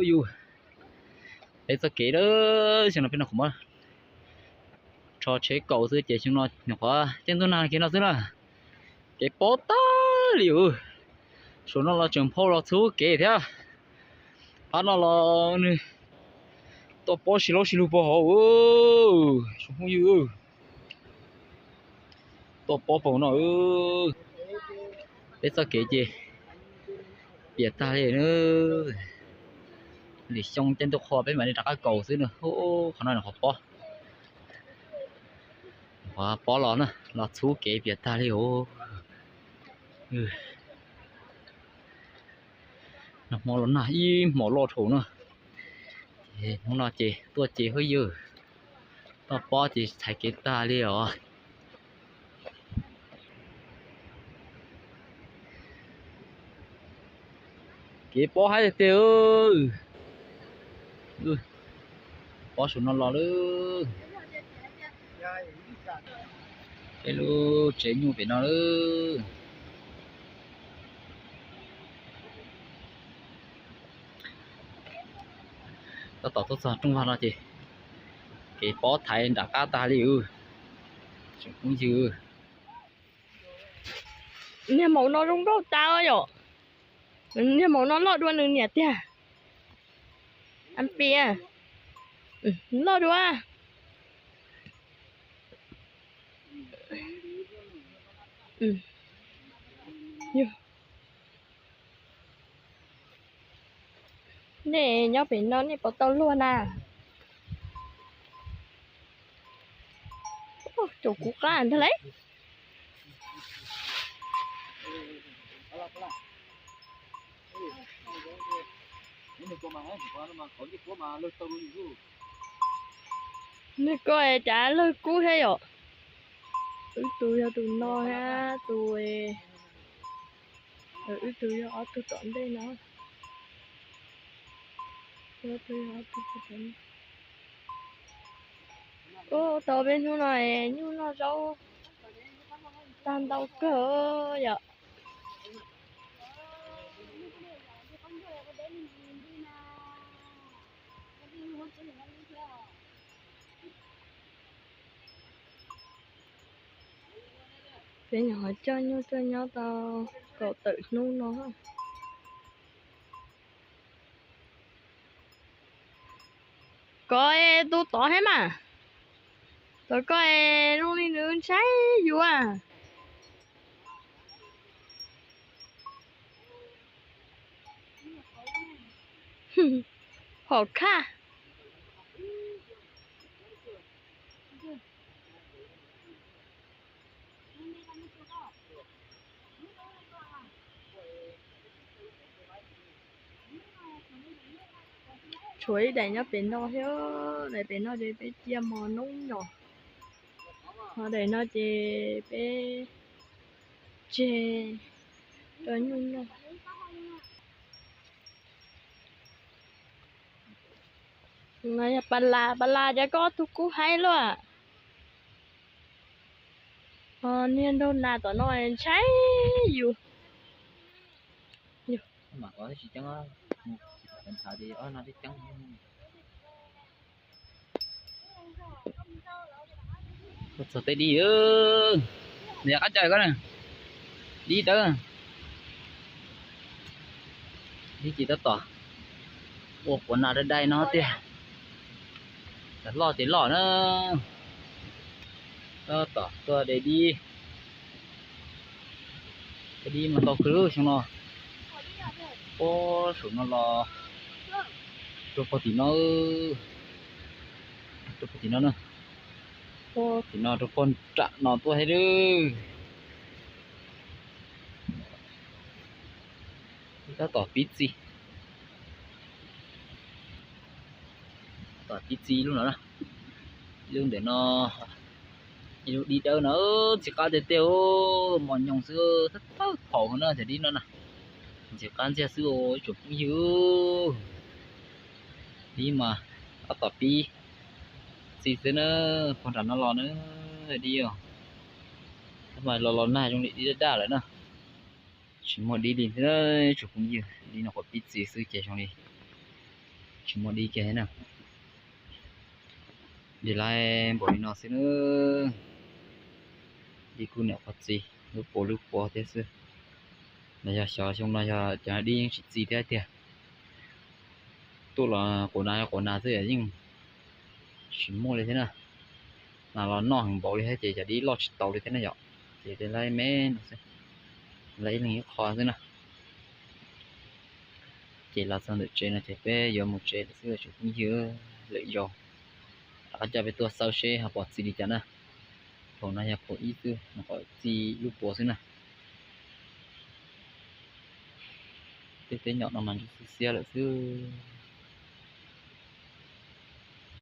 Yus, peb txoj kev a, xyoo no peb no qhov muab rho tsheb kaus xwb ces xyoo no nyuam qhuav caij ntuj nag kiag no xwb na. Kev pob tag li os. Saum no los tseem phau los txhub kev thiab. Phab no los nws tuaj pob sib laub sib lug puag hauv. Tsoom phooj ywg, tuaj pob puag no. Peb txoj kev ces piam tag li na. Lwm xyoo caij ntuj qhua peb mam li rov qab kaus xwb na. Qhov no qhov pob, qhov pob los na, los txhub kev piam tag li os. Nag hmo los nag ib hmos loj dhau na. Ces hnub no ces tuaj ces hwj ywg, toj pob ces txhais kev tag li os. Kev pob haib tiag tiag. Pob saum no los lawm. Peb lub tsev nyuj pem no lawm. Tab tom tuaj txog rooj vag no ces kev pob thaiv nram qab tag li os. Tsoom phooj ywg, niag maum no zoo nkauj tas yom. Niag maum no loj dua nws niam tiag. Am pia, loj dua. Nej nyob pem no nej puas tau luag na? Caum kuv qab ntag lauj. Nws ko cas lawg kub thiab yom? Wb tus yog tus no thiab tus, wb tus yog ob tug tom ntej no. Ua tau peb hnub no nyuj noj zaub tag ntau kawg yom. Peb nyuam qhuav coj nyuj tuaj nyob tau kaum tawm hnub no. Koj tus tod thiab mas, tod koj zoo li nws ntshai yus. Hom khaj. Tshuav ib daim nyob pem no thiab, daim pem no ces peb cia mos noob nyom, ho daim no ces peb tseg rau nyuj noj. No yog pas las, pas las ces koj tus kub haib luaj. Niag nraug nas tom no ntshai yus. Tuaj txog tej dib, nws yog qab cawg koj na, dib dawb. Dib ces tab tom ua quav nas dai dai no tiag. Loj ces loj na. Tab tom tuaj de dib, de dib mas ntau kawg xyoo no. Ua saum no los rau pog tim no, rau pog tim no na. Ua tim no rau pog nram no tuaj thiab. Tab tom pib txi, tab tom pib txi lub no na. Lub ntawm no, ib lub dib dawb no, ntxim qab tiag tiag, mos nyoos xwb, thawj thaum na cov dib no na. Ntxim qab ntxiag xwb os ib tsoom phooj ywg. Dib mas tab tom pib txi xwb na, pog nram no los na, dib os. Tab mas los los nag zoo li dib daj daj lawm na. Tsis muaj dib li thiab tsoom phooj ywg, dib no nyuam qhuav pib txi xwb ces zoo li Tsis muaj dib kiag thiab na. Dib laib npaum li no xwb na. Dib kuj niam qhuav txi lub puas lub puas thiab xwb. Los yog xyov xyoo no yog cov dib yeej tsis txi thiab tiag. Tuaj los quav nas yog quav nas xwb yeej tsis muaj li thiab na. Nas los noj heev npaum li thiab ces cov dib loj tsis tau li thiab na yom. Ces dib laib me no xwb, laib ib leeg ib qho xwb na. Ces los txog ntawm tsev no ces peb yuav mus tsev lawm xwb tsoom phooj ywg. Lwm zaus rov qab coj peb tuaj xauj seb ho pom txi li cas na. Phaum no yog phaum ib xwb, nws qhov txi lub puas xwb na. Tej teb nyom no mas ntsuab xiab xiab lawm xwb.